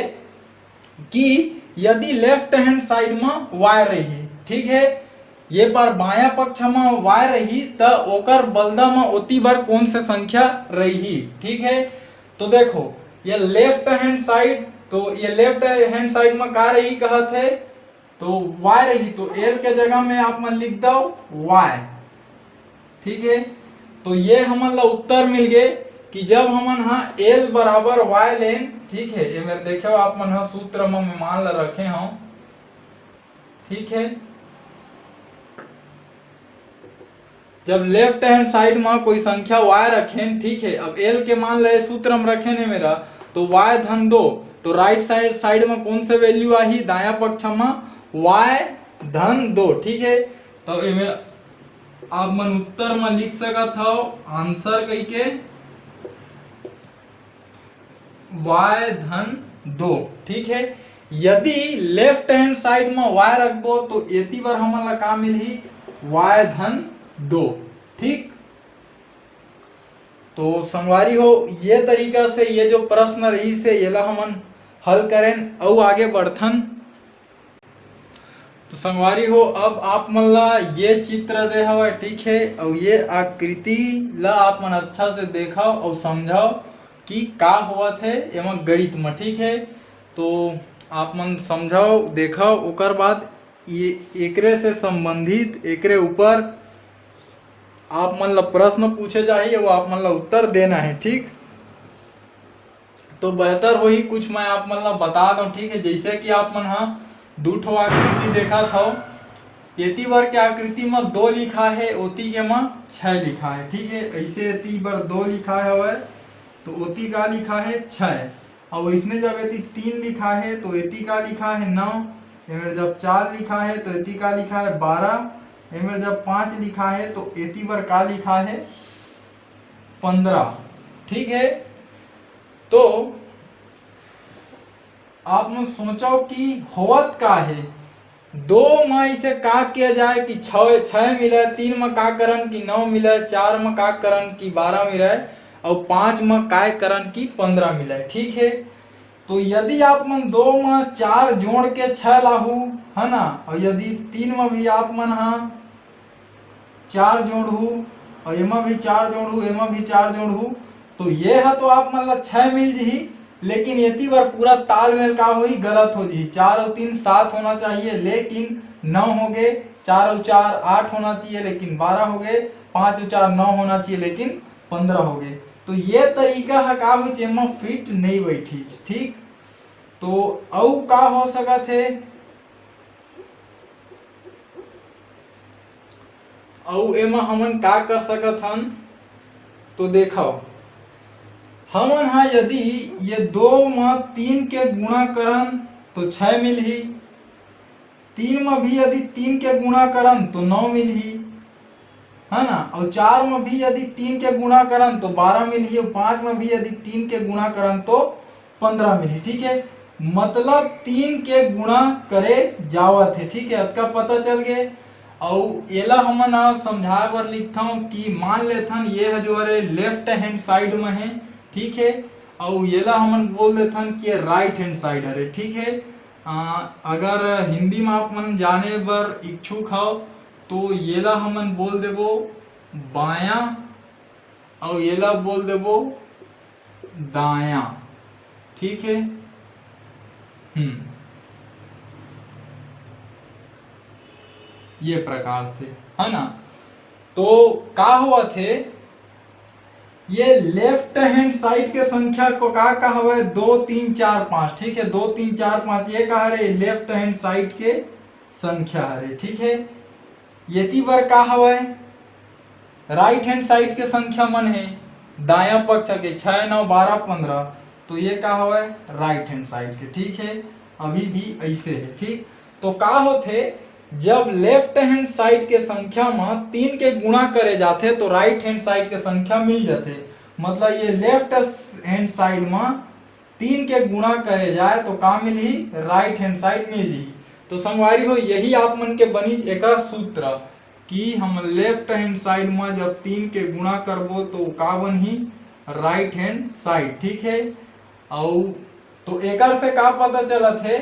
कि यदि लेफ्ट हैंड साइड में वाई रही, ठीक है, ये पर बायां पक्ष में वाई रही, त ओकर बलदा में ओती बर कौन से संख्या रही, ठीक है। तो देखो, ये लेफ्ट हैंड साइड, तो ये लेफ्ट हैंड साइड में का रही कहत है, तो वाई रही, तो एल के जगह में आप मन लिख दो वाई, ठीक है। तो ये हमन ला उत्तर मिल गए कि जब हमन हा एल बराबर वाई लेन, ठीक है, ये मेरे देखे हो आप मन हा सूत्र में मैं मान ला रखे हूँ, ठीक है। जब लेफ्ट हैंड साइड में कोई संख्या वाई रखेन, ठीक है, अब एल के मान ले सूत्र में रखेन है मेरा, तो वाई धन दो, तो राइट साइड साइड में कौन से वैल्यू आही? दायां पक्ष में वाई धन दो, ठीक है। तो एमे आप मन उत्तर में लिख सकत हो आंसर कह के वाई धन दो, ठीक है। यदि लेफ्ट हैंड साइड में वाई रखबो तो एती बर हमन ला का मिलही? वाई धन दो, ठीक। तो संगवारी हो, ये तरीका से ये जो प्रश्न रही से येला हमन हल करेन अउ आगे बढ़थन। तो संगवारी हो, अब आप मन ला ये चित्र दे हवय, ठीक है, अउ ये आकृति ला आप मन अच्छा से देखव अउ समझव कि का होवत है एमा गणित में, ठीक है। तो आप मन समझव, देखव, ओकर बाद ये एकरे से संबंधित, एकरे ऊपर आप मन ला प्रश्न पूछे जाही अउ आप मन ला उत्तर देना है, ठीक। तो बेहतर होही कुछ मैं आप मन ला बता दूं, ठीक है। जैसे कि आप मन हा दू ठो आकृति देखत हव, एती बर के आकृति में दो लिखा है, ओती के में छः लिखा है, ठीक है। ऐसे एती बर दो लिखा हवय, तो ओती का लिखा है? छः। और इसने जब एती तीन लिखा है तो एती का लिखा है? नौ। एमेर जब चार लिखा है तो एती का लिखा है? बारह। एमेर जब पाँच लिखा है तो एती बर का लिखा है? पन्द्रह। ठीक है, तो आप मन सोचो कि होवत का है, दो में इसे का किया जाए कि छः, छः मिले, तीन में का करन कि नौ मिले, चार में का करन कि बारह मिले, और पाँच में काय करन कि पन्द्रह मिले। ठीक है, तो यदि आप मन दो में चार जोड़ के छः लाहू, है ना, और यदि तीन में भी आप मन हा चार जोड़हू, और एमा भी चार जोड़हू, एमा भी चार जोड़हू, तो ये हा तो आप मन ला छः मिल जही, लेकिन एती बर पूरा तालमेल का होही, गलत हो जही। चार और तीन सात होना चाहिए, लेकिन नौ हो गए, चार और चार आठ होना चाहिए, लेकिन बारह हो गए, पाँच और चार नौ होना चाहिए, लेकिन पन्द्रह हो गए। तो ये तरीका ह का होइच, एमा फिट नहीं बैठिच, ठीक। तो अउ का हो सकत हे, अउ एमा हमन का कर सकत हन, तो देखव, हमन ह यदि ये दो म तीन के गुणा करन तो छः मिलही, तीन म भी यदि तीन के गुणा करन तो नौ मिलही, है ना, अउ चार म भी यदि तीन के गुणा करन तो बारह मिलही, अउ पाँच म भी यदि तीन के गुणा करन तो पंद्रह मिलही, ठीक है। मतलब तीन के गुणा करे जावत है, ठीक है, अतका पता चल गए। अउ एला हमन आज समझाए बर लिखथन कि मान लेथन ये ह जो हरे लेफ्ट हैंड साइड में है, ठीक है, अउ एला हमन बोल देथन कि राइट हैंड साइड हरे, ठीक है। अ, अगर हिंदी में आप मन जाने बर इच्छुक हव तो एला हमन बोल देबो बायां, अउ एला बोल देबो दायां, ठीक है। हम्म, ये प्रकार से, है ना। तो का होवत हे, ये लेफ्ट हैंड साइड के संख्या को का का हवय, दो, तीन, चार, पाँच, ठीक है, दो, तीन, चार, पाँच, ये का हरे, लेफ्ट हैंड साइड के संख्या हरे, ठीक है। येती बर का हवय, राइट हैंड साइड के संख्या मन हे, दायां पक्ष के छः, नौ, बारह, पंद्रह, तो ये का हवय, राइट हैंड साइड के, ठीक है। अभी भी ऐसे है, ठीक। तो का होथे, जब लेफ्ट हैंड साइड के संख्या म तीन के गुणा करे जाथे तो राइट हैंड साइड के संख्या मिल जाथे। मतलब ये लेफ्ट हैंड साइड म तीन के गुणा करे जाए तो का मिलही, राइट हैंड साइड मिल जही। तो संगवारी हो, यही आप मन के बनिच एकर सूत्र कि हम लेफ्ट हैंड साइड म जब तीन के गुणा करबो तो का बनही, राइट हैंड साइड, ठीक है। अउ तो एकर से का पता चलत है,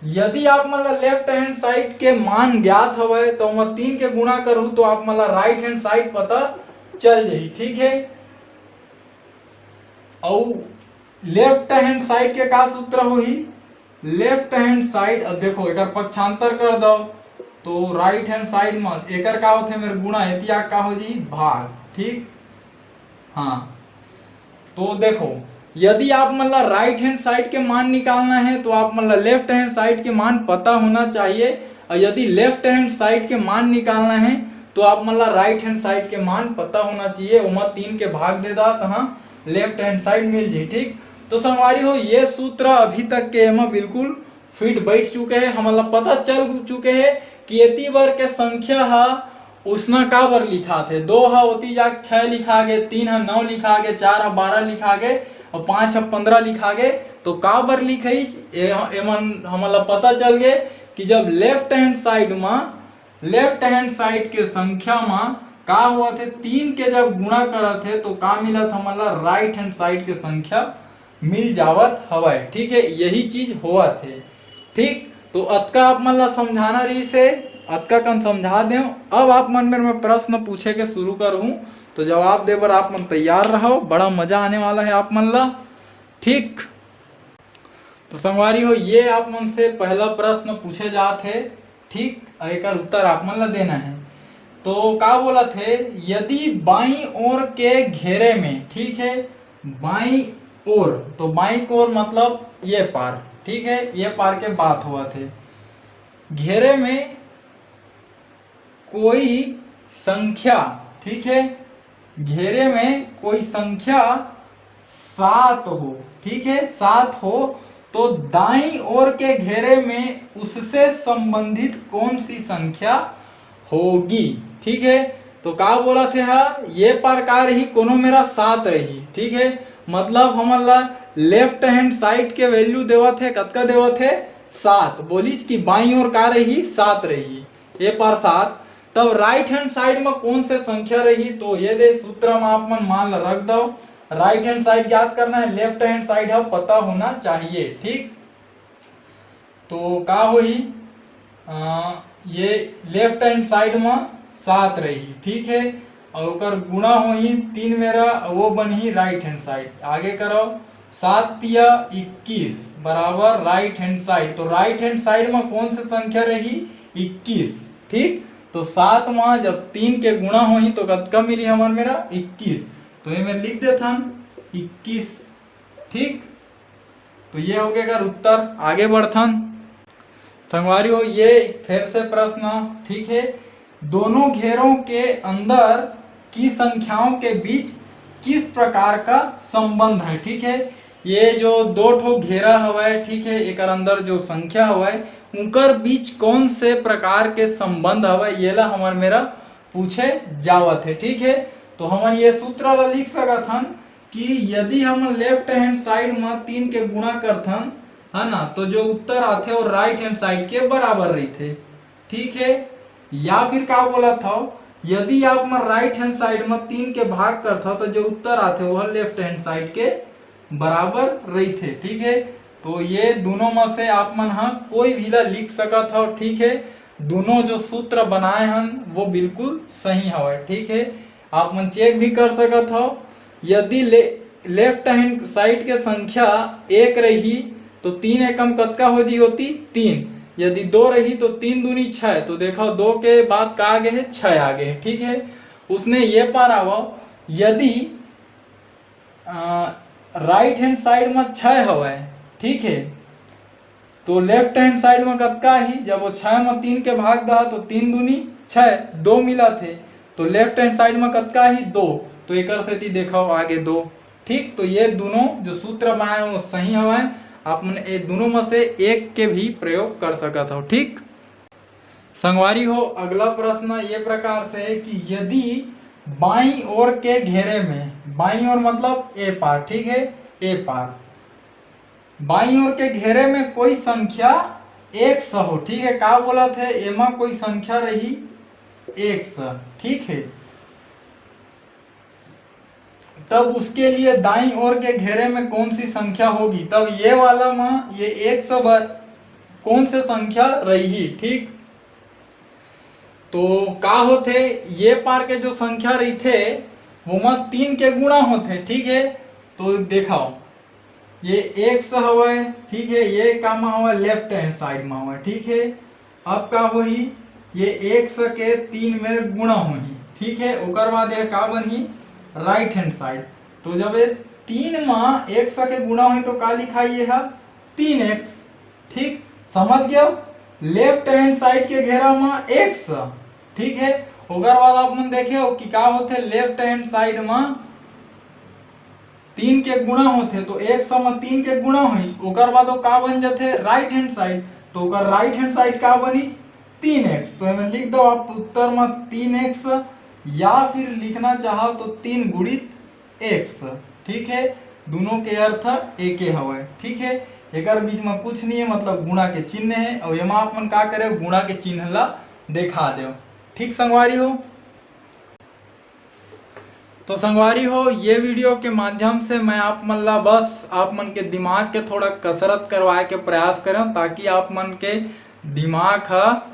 यदि आप मन ला लेफ्ट हैंड साइड के मान ज्ञात हवय तो ओमा तीन के गुणा करहू तो आप मन ला राइट हैंड साइड पता चल जही, ठीक है। अउ लेफ्ट हैंड साइड के का सूत्र होही, लेफ्ट हैंड साइड, अब देखो एकर पक्षांतर कर दो तो राइट हैंड साइड में एकर का होथे, मेरे गुणा, एतिया का हो जी, भाग, ठीक। हाँ, तो देखो, यदि आप मन ला राइट हैंड साइड के मान निकालना है तो आप मन ला लेफ्ट हैंड साइड के मान पता होना चाहिए, और यदि लेफ्ट हैंड साइड के मान निकालना है तो आप मन ला राइट हैंड साइड के मान पता होना चाहिए। ओमा तीन के भाग दे दा तो हाँ, लेफ्ट हैंड साइड मिल जी, ठीक। तो संगवारी हो, ये सूत्र अभी तक के एमा बिल्कुल फिट बैठ चुके हे, हमन ला पता चल चुके हे कि एती बर के संख्या हा उसना काबर लिखाथे। दो हा ओती जाके छः लिखा गे, तीन हा नौ लिखा गे, चार हा बारह लिखा गे और पाँच हा पंद्रह लिखा गे। तो काबर लिखइच, ए-, एमन हमन ला पता चल गे कि जब लेफ्ट हैंड साइड मा, लेफ्ट हैंड साइड के संख्या मा का होवत हे, तीन के जब गुणा करत हे तो का मिलत हमन ला, राइट हैंड साइड के संख्या मिल जावत हवय, ठीक है, यही चीज होवत हे, ठीक। तो अतका आप मन ला समझाना रहिस हे, अतका कन समझा देव। अब आप मन मेर में प्रश्न पूछे के शुरू करहूँ, तो जवाब दे बर आप मन तैयार रहो, बड़ा मजा आने वाला है आप मन ला, ठीक। तो संगवारी हो, ये आप मन से पहला प्रश्न पूछे जात हे, ठीक, अउ एकर उत्तर आप मन ला देना है। तो का बोलत हे, यदि बाईं ओर के घेरे में, ठीक है, बाईं ओर, तो बाईं ओर मतलब ये पार, ठीक है, ये पार के बात होवत हे, घेरे में कोई संख्या, ठीक है, घेरे में कोई संख्या सात हो, ठीक है, सात हो, तो दाईं ओर के घेरे में उससे संबंधित कौन सी संख्या होगी, ठीक है। तो का बोलत हे हा, ये प्रकार ही कोनो मेरा सात रही, ठीक है, मतलब हमन ला लेफ्ट हैंड साइड के वैल्यू देवत हे, कतका देवत हे, सात। बोलिच कि बाईं ओर का रही, सात रही, ये पार सात। तब राइट हैंड साइड में कौन से संख्या रही, तो ये दे सूत्र में आप मन मान ला रख दो, राइट हैंड साइड ज्ञात करना है, लेफ्ट हैंड साइड है पता होना चाहिए, ठीक। तो का होही, अ, ये लेफ्ट हैंड साइड में सात रही, ठीक है, और ओकर गुणा होही तीन मेरा, वो बनही राइट हैंड साइड। आगे करो, सात तिया इक्कीस बराबर राइट हैंड साइड, तो राइट हैंड साइड में कौन से संख्या रही, इक्कीस, ठीक। तो सात में जब तीन के गुणा होही तो कतका मिली हमर मेरा, इक्कीस। तो ये मैं लिख देथन इक्कीस। ठीक, तो ये हो गया अगर उत्तर। आगे बढ़थन संगवारी हो, ये फिर से प्रश्न, ठीक है, दोनों घेरों के अंदर की संख्याओं के बीच किस प्रकार का संबंध है? ठीक है, ये जो दो ठो घेरा हवय, ठीक है, एकर अंदर जो संख्या हवय, उनकर बीच कौन से प्रकार के संबंध हवय, ये ला हमर मेरा पूछे जावत है। ठीक है, तो हमन ये सूत्र ला लिख सकत हन कि यदि हम लेफ्ट हैंड साइड में तीन के गुणा करथन, है ना, तो जो उत्तर आथे वो राइट हैंड साइड के बराबर रहिथे। ठीक है, या फिर का बोलत हव, यदि आप मन राइट हैंड साइड में तीन के भाग करथव तो जो उत्तर आथे वो लेफ्ट हैंड साइड के बराबर रहिथे। ठीक है, तो ये दोनों में से आप मन ह कोई भी ला लिख सकत हव। ठीक है, दोनों जो सूत्र बनाए हन वो बिल्कुल सही हवय। ठीक है, आप मन चेक भी कर सकत हव, यदि ले लेफ्ट हैंड साइड के संख्या एक रही तो तीन एकम कतका हो जी होती? तीन। यदि दो रही तो तीन दूनी छः, तो देखो दो के बाद का आगे है? छः आगे है। ठीक है, उसने ये पार आवो, यदि राइट हैंड साइड में छः हवय, ठीक है, तो लेफ्ट हैंड साइड में कतका ही? जब वो छः में तीन के भाग दहा तो तीन दूनी छः, दो मिला थे, तो लेफ्ट हैंड साइड में कतका ही? दो। तो एकर सेती देखो आगे दो। ठीक, तो ये दोनों जो सूत्र बनाए वो सही हवय। आप मन ये दोनों में से एक के भी प्रयोग कर सकत हो। ठीक संगवारी हो, अगला प्रश्न ये प्रकार से है कि यदि बाई ओर के घेरे में, बाई ओर मतलब ए पार, ठीक है, ए पार, बाई ओर के घेरे में कोई संख्या एक्स हो, ठीक है, का बोलत है, एमा कोई संख्या रही एक्स, ठीक है, तब उसके लिए दाई ओर के घेरे में कौन सी संख्या होगी? तब ये वाला में ये एक्स बर कौन से संख्या रही? ठीक, तो का होथे, ये पार के जो संख्या रहिथे वो में तीन के गुणा होथे। ठीक है, तो देखाओ, ये एक्स हवय, ठीक है, ये का मा हवय, लेफ्ट हैंड साइड मा हवय। ठीक है, अब का होही, ये एक्स के तीन में गुणा होही। ठीक है, ओकर बाद ये का बनही, राइट हैंड साइड। तो जब ये तीन मा एक्स के गुणा होही तो का लिखाई, ये हा तीन एक्स। ठीक, समझ गया, लेफ्ट हैंड साइड के घेरा मा एक्स। ठीक है, ओकर बाद आप मन देखे हो कि का होथे, लेफ्ट हैंड साइड मा तीन के गुणा होथे, तो एक्स मा तीन के गुणा होइस, ओकर बाद वो का बन जाथे, राइट हैंड साइड। तो ओकर राइट हैंड साइड का बनिस, तीन एक्स। तो एमे लिख दो आप उत्तर मा तीन एक्स, या फिर लिखना चाहो तो तीन गुणित एक्स। ठीक है, दोनों के अर्थ एके हवय। ठीक है, एकर बीच में कुछ नहीं है, मतलब गुणा के चिन्ह है। और एमा आप मन का करे, गुणा के चिन्ह ला देखा दो। ठीक संगवारी हो, तो संगवारी हो, ये वीडियो के माध्यम से मैं आप मन ला बस आप मन के दिमाग के थोड़ा कसरत करवाए के प्रयास करें, ताकि आप मन के दिमाग ह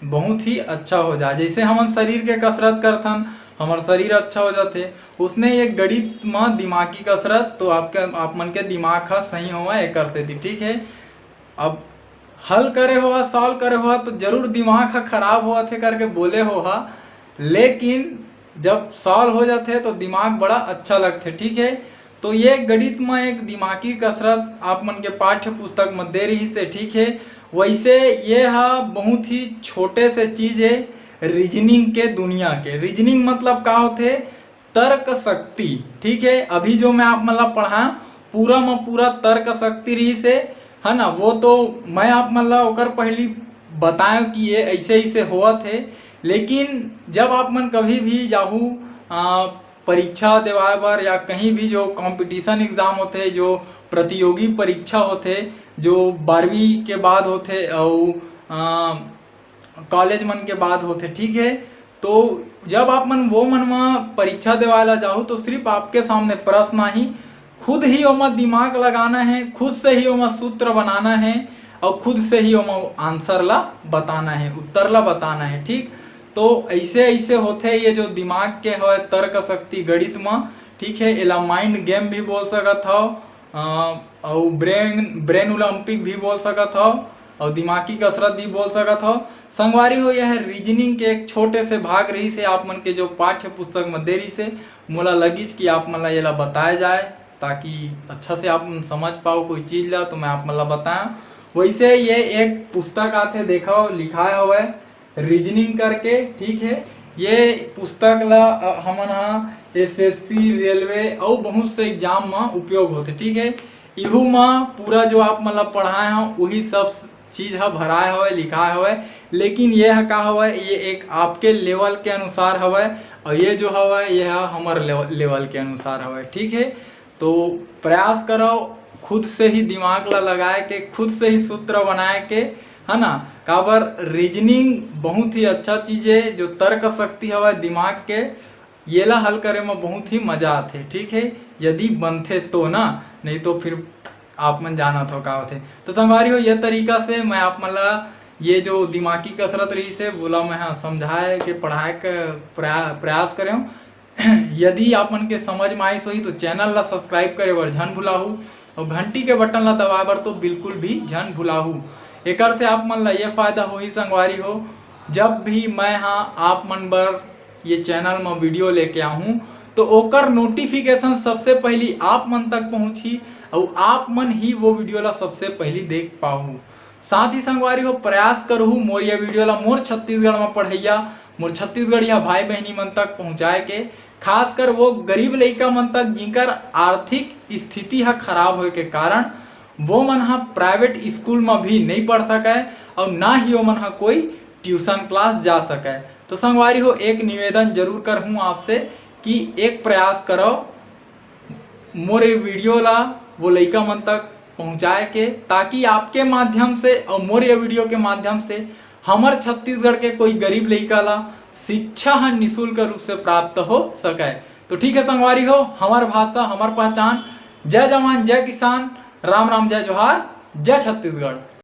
बहुत ही अच्छा हो जाए। जैसे हमन शरीर के कसरत करथन, हमर शरीर अच्छा हो जाथे, उसने ये गणित म दिमागी कसरत, तो आपके, आप मन के दिमाग ह सही होवय एकर सेती, ठीक है। अब हल करे होहा, सॉल्व करे होहा, तो जरूर दिमाग ह खराब होवत हे करके बोले होहा, लेकिन जब सॉल्व हो जाथे तो दिमाग बड़ा अच्छा लगथे, ठीक है। तो ये गणित म एक दिमागी कसरत आप मन के पाठ्य पुस्तक म दे रहिस हे, ठीक है। वैसे ये हा बहुत ही छोटे से चीज है रीजनिंग के दुनिया के। रीजनिंग मतलब का होथे? तर्क शक्ति, ठीक है। अभी जो मैं आप मन ला पढ़ाया, पूरा म पूरा तर्क शक्ति रहिस हे, है ना। वो तो मैं आप मन ला ओकर पहली बताया कि ये ऐसे ऐसे होवत हे, लेकिन जब आप मन कभी भी जाहू, आ, परीक्षा देवाए बर या कहीं भी जो कॉम्पिटिशन एग्जाम होथे, जो प्रतियोगी परीक्षा होथे, जो बारहवीं के बाद होथे, अउ, आ, कॉलेज मन के बाद होथे, ठीक है। तो जब आप मन वो मन म परीक्षा देवाए ला जाहू, तो सिर्फ आपके सामने प्रश्न आही, खुद ही ओमा दिमाग लगाना है, खुद से ही ओमा सूत्र बनाना है और खुद से ही ओमा आंसर ला बताना है, उत्तर ला बताना है, ठीक। तो ऐसे ऐसे होथे ये जो दिमाग के हवय तर्क शक्ति गणित म, ठीक है। एला माइंड गेम भी बोल सकत हव, अ, अउ ब्रेन, ब्रेन ओलंपिक भी बोल सकत हव। और दिमागी कसरत भी बोल सकत हो। संगवारी हो, यह रीजनिंग के एक छोटे से भाग रहिस हे आप मन के जो पाठ्य पुस्तक में दे रहिस हे। मोला लगिस कि आप मन ला येला बताया जाए, ताकि अच्छा से आप मन समझ पाओ कोई चीज ला, तो मैं आप मन ला बताया। वैसे ये एक पुस्तक आथे, देखो लिखाय हवय रीजनिंग करके, ठीक है। ये पुस्तक ला अ, हमन हा एसएससी, रेलवे अउ बहुत से एग्जाम में उपयोग होथे, ठीक है। इहू में पूरा जो आप मन ला पढ़ाए हव, वही सब चीज ह भराए हवय, लिखाए हवय। लेकिन ये ह का हवय, ये एक आपके लेवल के अनुसार हवय, और ये जो हवय, ये ह हमर लेव-, लेवल के अनुसार हवय, ठीक है। तो प्रयास करो खुद से ही दिमाग ला लगाए के, खुद से ही सूत्र बनाए के, है ना। काबर रीजनिंग बहुत ही अच्छा चीज है, जो तर्क शक्ति हवय दिमाग के, येला हल करे में बहुत ही मजा आथे, ठीक है, यदि बनथे तो ना, नहीं तो फिर आप मन जानत हो का होथे। तो संगवारी हो, ये तरीका से मैं आप मन ला ये जो दिमागी कसरत रहिस हे, वोला मैं ह समझाए के पढ़ाए के प्रया-, प्रयास करे हूँ। यदि आप मन के समझ में आइस होही तो चैनल ला सब्सक्राइब करे बर झन भुलाहू और घंटी के बटन ला दबाए बर तो बिल्कुल भी झन भुलाहू। एकर से आप मन ला ये फायदा होही संगवारी हो, जब भी मैं हा आप मन बर ये चैनल में वीडियो लेके आहूँ तो ओकर नोटिफिकेशन सबसे पहली आप मन तक पहुँचही और आप मन ही वो वीडियो ला सबसे पहली देख पाहू। साथ ही संगवारी हो, प्रयास करहू मोर ये वीडियो ला मोर छत्तीसगढ़ में पढ़ैया, मोर छत्तीसगढ़िया भाई बहनी मन तक पहुँचाए के, खासकर वो गरीब लइका मन तक जिनकर आर्थिक स्थिति ह खराब होए के कारण वो मन ह प्राइवेट स्कूल में भी नहीं पढ़ सकय और ना ही वो मन ह कोई ट्यूशन क्लास जा सकय। तो संगवारी हो, एक निवेदन जरूर करहूँ आपसे कि एक प्रयास करो, मोर ये वीडियो ला वो लइका मन तक पहुँचाए के, ताकि आपके माध्यम से और मोर ये वीडियो के माध्यम से हमर छत्तीसगढ़ के कोई गरीब लइका ला शिक्षा ह निशुल्क रूप से प्राप्त हो सकय। तो ठीक है संगवारी हो, हमर भाषा, हमर पहचान। जय जवान, जय किसान, राम राम, जय जोहार, जय छत्तीसगढ़।